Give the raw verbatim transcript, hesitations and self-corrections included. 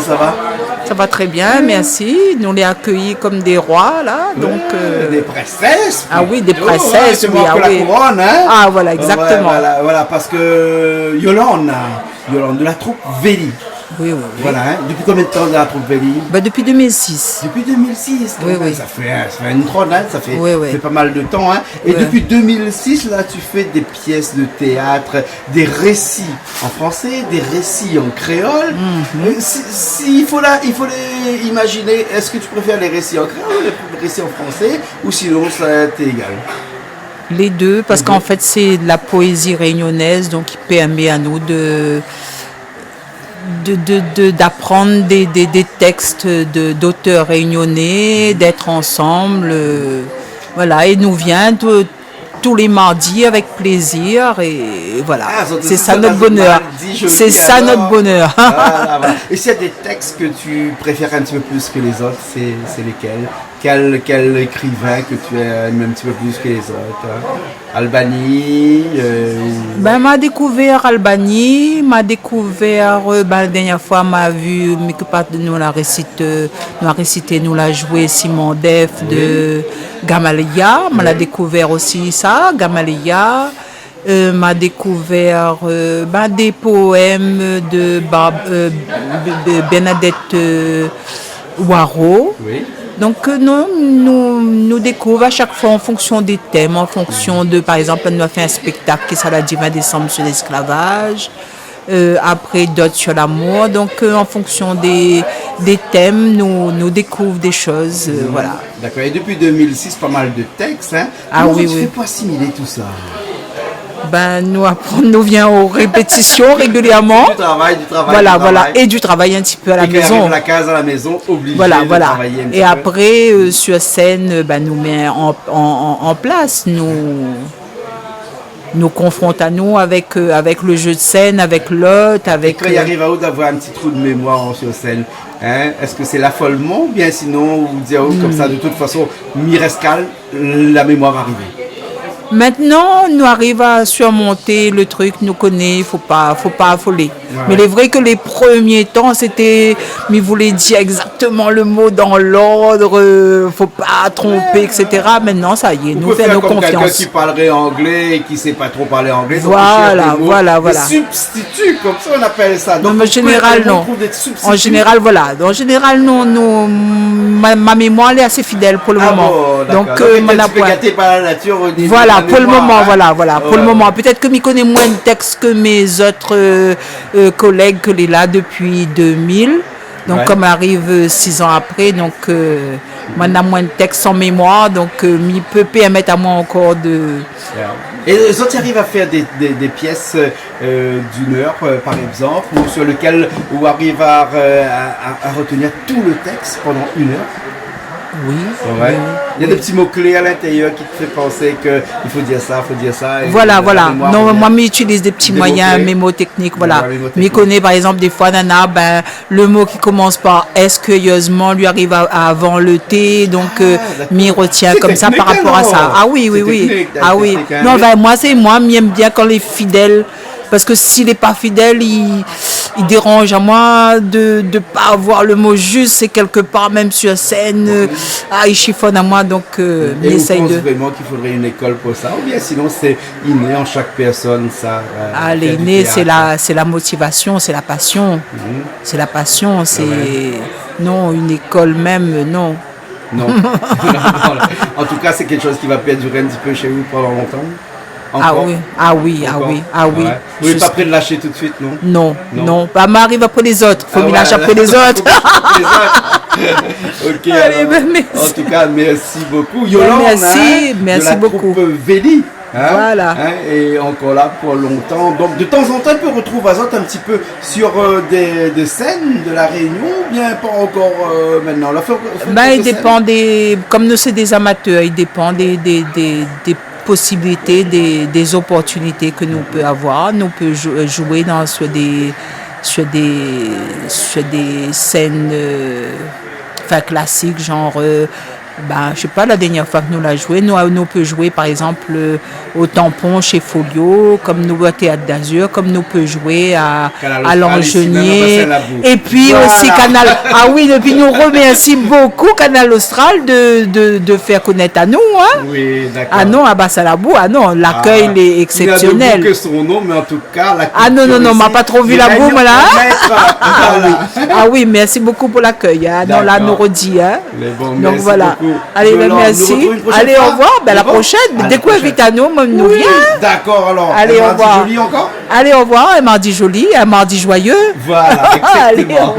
Ça va ? Ça va très bien, merci. Nou lé akéyi konm dé roi, la, donk, euh, des princesses, ah oui, des princesses, oui, ah oui. Te mank la kouronn, hein ? Ah, voilà, exactement. Ouais, voilà, voilà, parce que Yolande, Yolande de la troupe Véli. Oui, oui, oui. Voilà, hein. Depuis combien de temps dans la troupe Véli ? Bah, depuis deux mille six. Depuis deux mille six, quand même, oui, oui, ça fait, ça fait une trentaine, ça fait, oui, oui, ça fait pas mal de temps, hein. Et, ouais, depuis deux mille six, là, tu fais des pièces de théâtre, des récits en français, des récits en créole. Mhm. Euh, si, si il faut la, il faut les imaginer, est-ce que tu préfères les récits en créole ou les récits en français, ou sinon, ça t'est égal ? Les deux, parce qu'en fait, c'est de la poésie réunionnaise, donc qui permet à nous de, de, de, de, d'apprendre des, des, des textes de, d'auteurs réunionnais, d'être ensemble, euh, voilà, et nous vient tout, tous les mardis avec plaisir, et voilà. Ah, c'est ça notre bonheur. C'est ça notre bonheur. Voilà, voilà. Et s'il y a des textes que tu préfères un petit peu plus que les autres, c'est, c'est lesquels ? Quel, quel écrivain que tu aimes un petit peu plus que les autres, hein ? Albani, euh, ou... Ben, ma dékouvèr Albani, ma dékouvèr, euh, ben, la dernière fois, ma vu, mi ké pa, nou la résit, euh, nou la résité, nou la zoué Simon Def de Gamaleya, ma la dékouvèr osi sa, Gamaleya. Euh, ma dékouvèr, euh, ben, des poèmes de Bar-, euh, de, de Bernadette, euh, Waro. Oui. Donk, euh, nou, nou, nou dékouv a shak foi an fonksion dé tèm, an fonksion de, par égzanp, nou la fé in spéktak ki sra le vin désanm sur l'esclavage, euh, apré dot sur l'amour. Donk, euh, an fonksion dé, dé tèm, nou, nou dékouv dé shoz, euh, voilà. D'accord. Et depuis deux mille six, pas mal de textes, hein ? Ah oui, oui. Comment tu fais pour assimiler tout ça ? Ben, nou aprann, nou vien o répétision régilièrman. Du travail, du travail, du travail. Voilà, voilà. Et du travail un petit peu à la maison. Et quand il arrive la case à la maison, obligé de travailler un petit peu. Voilà, voilà. Et après, euh, sur scène, euh, ben, nou mèt an, an, an, an plas, nou, nou konfront anou avèk, euh, avèk le jeu de scène, avèk l'ot, avèk, euh... Et quand il arrive à vous d'avoir un petit trou de mémoire sur scène, hein, est-ce que c'est l'affolement ou bien sinon vous dites, oh, comme ça, de toute façon, mi rès kalm, la mémoire va arriver. Maintenant, nou ariv a surmonté le truc, nou koné, fo pa, fo pa afolé. Ouais, ouais. Mais il est vrai que les premiers temps, c'était, mi voulé dir exactement le mot dans l'ordre, euh, fo pa tronpé, et cetera. Maintenant, ça y est, nou fé anou konfians. Ou peut faire comme quelqu'un qui parlerait anglais et qui sait pas trop parler anglais, donc il cherche des mots, des substituts, comme ça on appelle ça. Non, mais en général, non. Donc on peut, on trouve des substituts. En général, voilà. En général, non, non, ma, ma mémoire, elle est assez fidèle pour le moment. Ah bon, d'accord. Donc, euh, donc, peut-être tu es gâté par la nature au niveau de la mémoire, hein. Voilà, pour le moment, voilà, voilà, pour le moment. Ouais, ouais. Peut-être que mi koné moin de texte que mes autres, euh, euh, collègues ke lé la depuis deux mille. Donc, ouais, comme arrive, euh, six ans après, donc, euh, moin na moin de texte en mémoire, donc, euh, mi pé pèrmèt amoin ankor de... Yeah. Et zot i ariv a fé dé, dé, dé pièces, euh, d'une heure, euh, par exemple, ou sur lequel ou ariv a, euh, a, a, a retenir tout le texte pendant une heure ? Oui, oui, oui. Ouais. Il y a des petits mots-clés à l'intérieur qui te fait penser que il faut dire ça, faut dire ça, et la mémoire revient. Voilà, voilà. Non, moin, mi itiliz dé pti moiyin, mémotechnique, voilà. Des mots-clés. Voilà, mémotechnique. Mi koné, par égzanp, défoi, nana, ben, le mot qui commence par S, curieusement, li ariv a, avan le T, donc, euh, mi retien konmsa par rapor a sa. Ah, d'accord. C'est technique, alors. Ah oui, oui, oui. C'est technique, hein. Ah oui. Non, ben, moin, sé, moin, mi èm bien kan lé fidèl, parske si lé pa fidèl, li, li déranz amoin de, de pa avoir le mot juste, sé kèlkepar, mèm sur scène, euh, ah, li shifone amoin, donk, euh, mi éséy de... Et vous pensez vraiment qu'il faudrait une école pour ça, ou bien sinon c'est inné en chaque personne, ça, euh, faire du théâtre ? Ah, l'inné, c'est la, c'est la motivation, c'est la passion. Mhm. C'est la passion, c'est... Ah ouais. Non, une école même, non. Non. En tout cas, c'est quelque chose qui va perdurer un petit peu chez vous pendant longtemps. Encore ? Ah oui, ah oui, ah oui, ah oui. Encore ? Ouais. Vous n'êtes pas près de lâcher tout de suite, non ? Non, non. Bah, mi ariv apré lézot. Fo mi lash apré lézot. Ah ouais, fo mi lash apré lézot. Ok, alors, ben, merci. Allez, en tout cas, merci beaucoup. Ben, Yolande, merci, hein, merci beaucoup. De la troupe Véli. Hein ? Voilà. Hein, et encore là pour longtemps. Donc, de temps en temps, on peut retrouver azot un petit peu sur, euh, des, des scènes de La Réunion, ou bien pas encore, euh, maintenant ? La fé, fé... Ben, i dépan dé, konm nou sé dé amatèr, i dépan dé, dé, dé, dé posibilité, dé, dé zoportinité ke nou pé avoir. Nou pé jou-, zoué dan, sur dé, sur dé, sur dé sèn, euh, anfin, klasik, janr, euh, Ben, je sais pas, la dernière fois que nous la joué, nous, nous peut jouer, par exemple, euh, au Tampon chez Folio, comme nous au Théâtre d'Azur, comme nous peut jouer à, Kanal Austral, ici même, à Bassin Labou. Et puis aussi Kanal, ah oui, et puis nous remercions beaucoup Kanal Austral de, de, de faire connaître à nous, hein. Oui, d'accord. Ah non, à Bassin Labou, ah non, l'accueil, il est exceptionnel. Ah, il a de goût que son nom, mais en tout cas, la culture ici, il règne en maître. Ah non, non, non, on m'a pas trop vu là-bas, hein. Ah oui. Ah oui, merci beaucoup pour l'accueil, hein. Non, là, nous redit, hein. D'accord. Mais bon, merci beaucoup. Donc voilà. Allez, ben, merci. Nous retrouvons une prochaine fois. Allez, au revoir. Ben, à la prochaine. Dès que vous invitez à nous, même nous vient. Oui, d'accord, alors. Allez, au revoir. Un mardi joli encore. Allez, au revoir. Un mardi joli, un mardi joyeux. Voilà, exactement. Allez, au revoir.